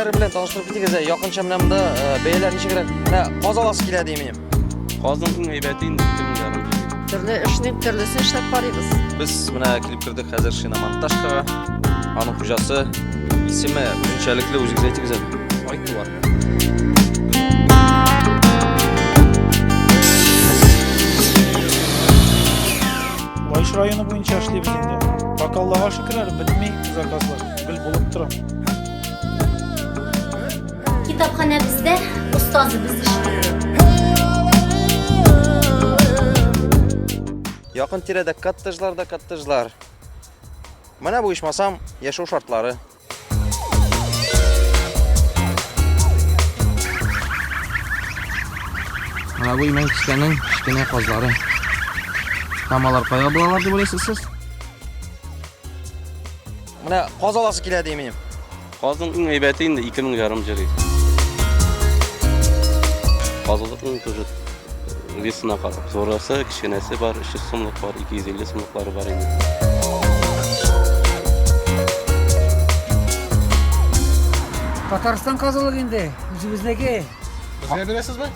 Бәяләре белән таныштырып китегез әле. Якынча менә монда бәяләр ничегрәк? Менә каз аласы килә ди минем. Казның иң әйбәте инде 2500. Төрле эшнең төрлесен эшләп карыйбыз. Без менә килеп кердек хәзер шиномонтажкага. Аның хуҗасы исеме үзенчәлекле, үзегез әйтегез әле. Айтуар. Лаеш районы буенча эшлибез инде. Пока Аллага шөкер әле бетми заказлар, гел булып тора. Китапханәбездә остазыбыз эшли. Якын тирәдә коттеджлар да коттеджлар. Менә бу ичмасам яшәү шартлары. Менә бу имән кискәнең кечкенә казлары. Һәм алар кая булалар дип уйлыйсыз сез? Менә каз аласы килә ди минем. Казның иң әйбәте инде 2500 җыри. Казылыкның тоже весына карап. Зурасы, кечкенәсе бар, 300 сумлык бар, 250 сумлыклары бар инде. Татарстан казылык инде, үзебезнеке. Безгә бирәсезме?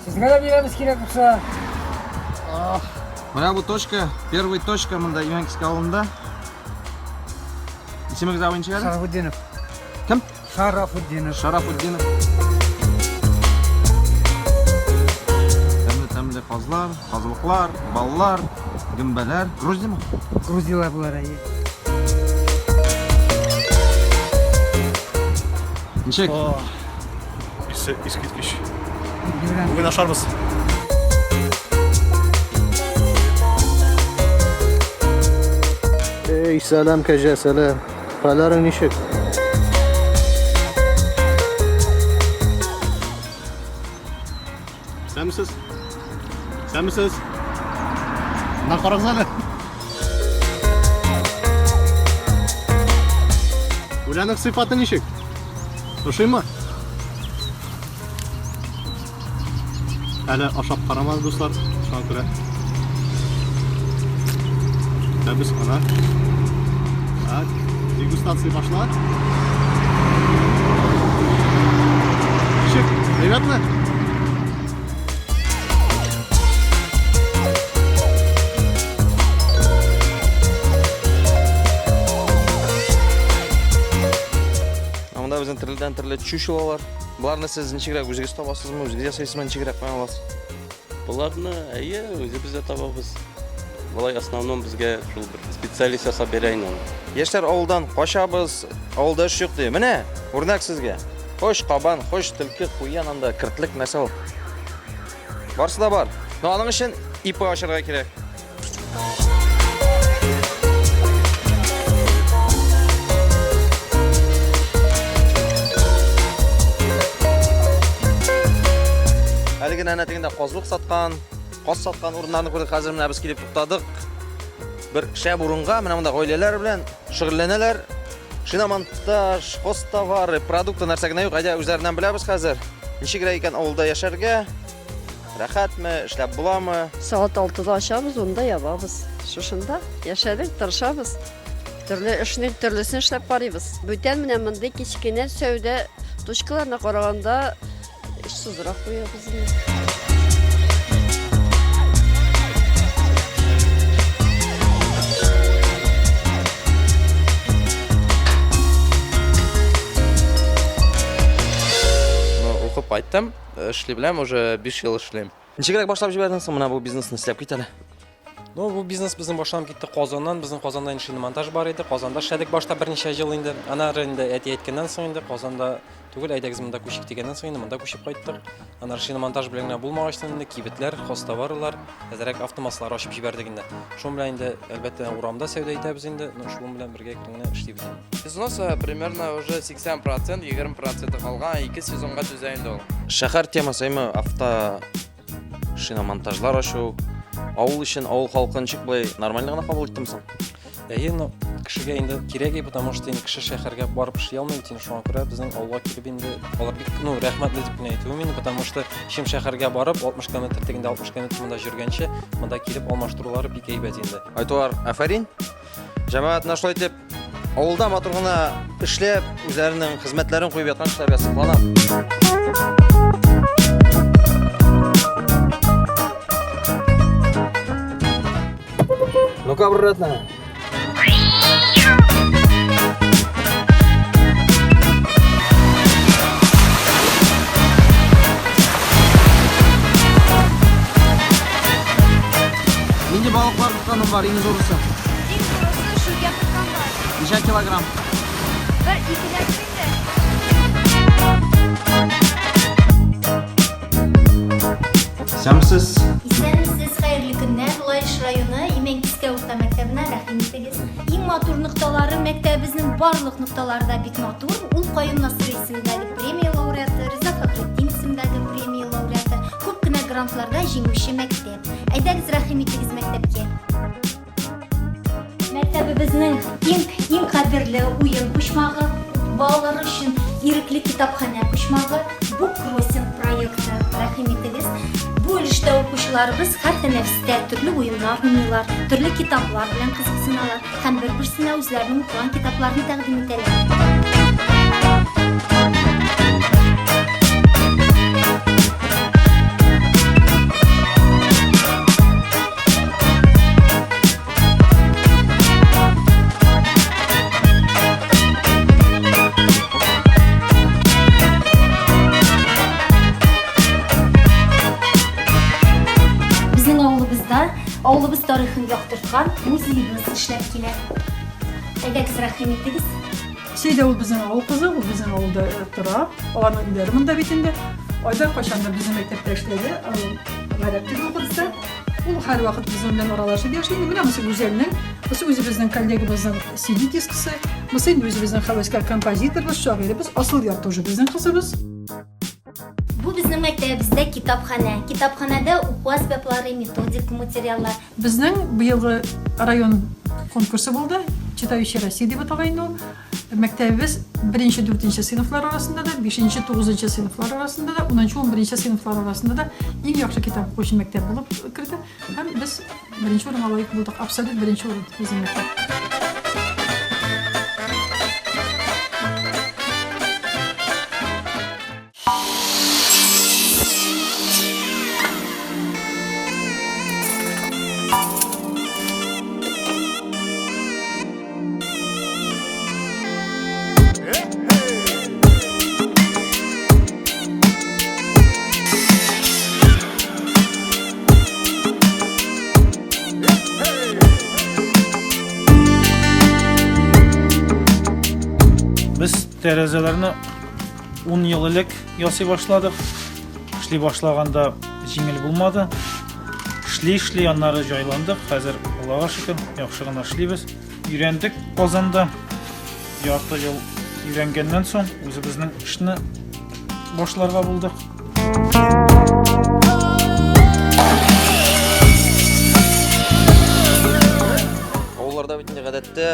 Сезгә дә бирәбез кирәк булса. Менә бу точка, первый точка монда Имәнкискә авылында. Исемегез абый ничек әле? Шарафутдинов. Кем? Шарафутдинов. Шарафутдинов. Тәмле тәмле казлар, казылыклар, баллар, гөмбәләр. Грузияме? Грузиялар булар әйе. Ничек? Исе искиткеч. Бүген ашарбыз. Эй, сәлам, кәҗә, сәлам. Хәлләрең ничек? Исәнмесез? Исәнмесез? Моннан карагыз әле. Үләнең сыйфаты ничек? Ошыймы? Әле ашап карамадык, дуслар. Шуңа күрә. Ә без ана. Так, дегустация башла. Ничек? Әйбәтме? Ә монда безнең төрледән төрле чучелолар. Боларны сез ничегрәк үзегез табасызмы, үзегез ясыйсызмы, ничегрәк куя аласыз? Боларны әйе, үзебез дә табабыз. Болай основном безгә шул бер специалист ясап бирә инде аны. Яшьләр авылдан качабыз, авылда эш юк ди. Менә, үрнәк сезгә. Хош кабан, хош төлке, куян анда, кертлек нәрсә ул. Барсы да бар. Но аның өчен ИП ачарга кирәк. Әле генә әнә тегендә казлык саткан, каз саткан урыннарны күрдек. Хәзер менә без килеп туктадык. Бер шәп урынга, менә монда гаиләләр белән шөгыльләнәләр. Шиномонтаж, хозтовары, продукты нәрсә генә юк. Әйдә үзләреннән беләбез хәзер. Ничегрәк икән авылда яшәргә? Рәхәтме, эшләп буламы? Сәгать алтыда ачабыз, унда ябабыз. Шушында яшәдек, тырышабыз. Төрле эшнең төрлесен эшләп карыйбыз. Бүтән менә мондый кечкенә сәүдә точкаларына караганда очсызрак куябыз инде. Ну, укып кайттым. Эшли беләм, уже 5 ел эшлим. Ничегрәк башлап җибәрдең соң менә бу бизнесны эшләп кит әле? Ну, бу бизнес безнең башланып китте Казаннан. Безнең Казанда инде шиномонтаж бар иде. Казанда эшләдек башта берничә ел инде. Аннары инде әти әйткәннән соң инде Казанда түгел, әйдәгез монда күчик дигәннән соң инде монда күчеп кайттык. Аннары шиномонтаж белән генә булмагач инде кибетләр, хозтоварлар, әзрәк автомаслар ачып җибәрдек инде. Шуның белән инде, әлбәттә, урамда сәүдә итәбез инде. Ну, шуның белән бергә генә эшлибез инде. Износа примерно уже 80%, 20% калган, ике сезонга түзә инде ул. Шәһәр темасы, әйме, авто шиномонтажлар ачу, авыл өчен, авыл халкы ничек болай нормально гына кабул иттеме соң? Әйе, но кешегә инде кирәк, потому что инде кеше шәһәргә барып эшли алмый бит инде, шуңа күрә безнең авылга килеп инде алар бик, ну, рәхмәтле дип кенә әйтүем инде, потому что чем шәһәргә барып 60 километр тегендә 60 километр монда йөргәнче, монда килеп алмаштырулары бик әйбәт инде. Айтуар, афәрин. Җәмәгать, менә шулай итеп, Авылда матур гына эшләп, үзләренең хезмәтләрен куеп яткан кешеләргә сокланам. Ну-ка, обратно. Нинди балыклар тотканым бар, иң зурысы? Иң зурысы шүргә тоткан бар. Ничә килограмм? Бер икеләп инде. Исәнмесез. Исәнмесез, хәерле көннәр. Лаеш районы Имәнкискә урта мәктәбенә рәхим итегез. Иң матур нокталары мәктәбебезнең барлык нокталары да бик матур. Ул Каюм Насыйри исемендәге премия лауреаты, Риза Фәхретдин исемендәге премия лауреаты, күп кенә грантларда җиңүче мәктәп. Әйдәгез, рәхим итегез мәктәпкә. Мәктәбебезнең иң иң кадерле уен почмагы, балалар өчен ирекле китапханә почмагы Book Crossing проекты. Рәхим итегез. Бу өлештә укучыларыбыз һәр тәнәфестә төрле уеннар уйныйлар, төрле китаплар белән кызыксыналар һәм бер-берсенә үзләренең укыган китапларын тәкъдим итәләр. Безнең авылыбызда авылыбыз тарихын яктырткан музеебыз эшләп килә. Әйдәгез, рәхим итегез. Сәйдә ул безнең авыл кызы, ул безнең авылда э, тора. Аларның өйләре монда бит инде. Айдар кайчандыр безнең мәктәптә эшләде. Гарәп теле укытты. Ул һәрвакыт безнең белән аралашып яши. Инде менә монысы Гүзәлнең, монысы үзебезнең коллегабызның CD дискысы. Монысы инде үзебезнең һәвәскәр композиторыбыз, шагыйребез Асылъяр тоже безнең кызыбыз. Бу безнең мәктәбебездә китапханә. Китапханәдә уку әсбаплары, методик материаллар. Безнең быелгы район конкурсы булды. Читающая Россия дип атала инде ул. Мәктәбебез беренче, дүртенче сыйныфлар арасында да, бишенче, тугызынчы сыйныфлар арасында да, унынчы, унберенче сыйныфлар арасында да иң яхшы китап укучы мәктәп булып керде. Һәм без беренче урынга лаек булдык. Абсолют беренче урын безнең мәктәп. Без тәрәзәләрне 10 ел элек ясый башладык. Эшли башлаганда җиңел булмады. Эшли-эшли аннары җайландык. Хәзер Аллага шөкер, яхшы гына эшлибез. Өйрәндек Казанда. Ярты ел өйрәнгәннән соң үзебезнең эшне башларга булдык. Авылларда бит инде гадәттә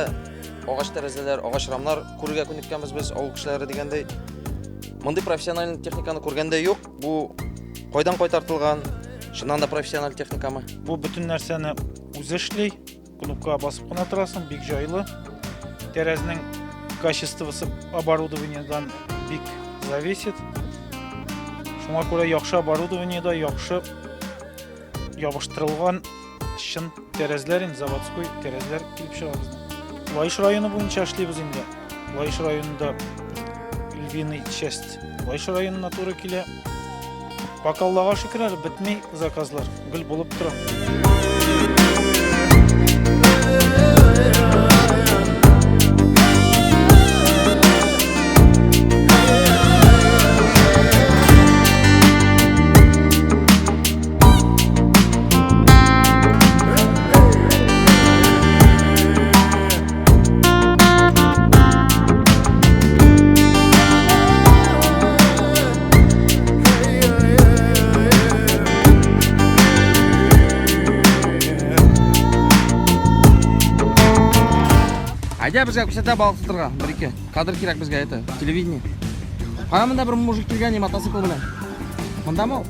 агач тәрәзәләр, агач рамнар күрергә күнеккәнбез без, авыл кешеләре дигәндәй. Мондый профессиональ техниканы күргәндә юк. Бу кайдан кайтартылган? Чыннан да профессиональ техникамы? Бу бөтен нәрсәне үзе эшли. Кнопкага басып кына торасың, бик җайлы. Тәрәзнең качествосы оборудованиедан бик зависит. Шуңа күрә яхшы оборудованиедә яхшы ябыштырылган чын тәрәзләр инде заводской тәрәзләр килеп чыга безнең. Лаеш районы буенча эшлибез инде. Лаеш районында львиный часть Лаеш районына туры килә. Пока Аллага шөкер әле бетми заказлар, гел булып тора. Әйдә безгә күрсәтә балык тотырга, бер-ике. Кадр кирәк безгә это, телевидение. Кая монда бер мужик килгән мотоцикл белән. Мондамы ул?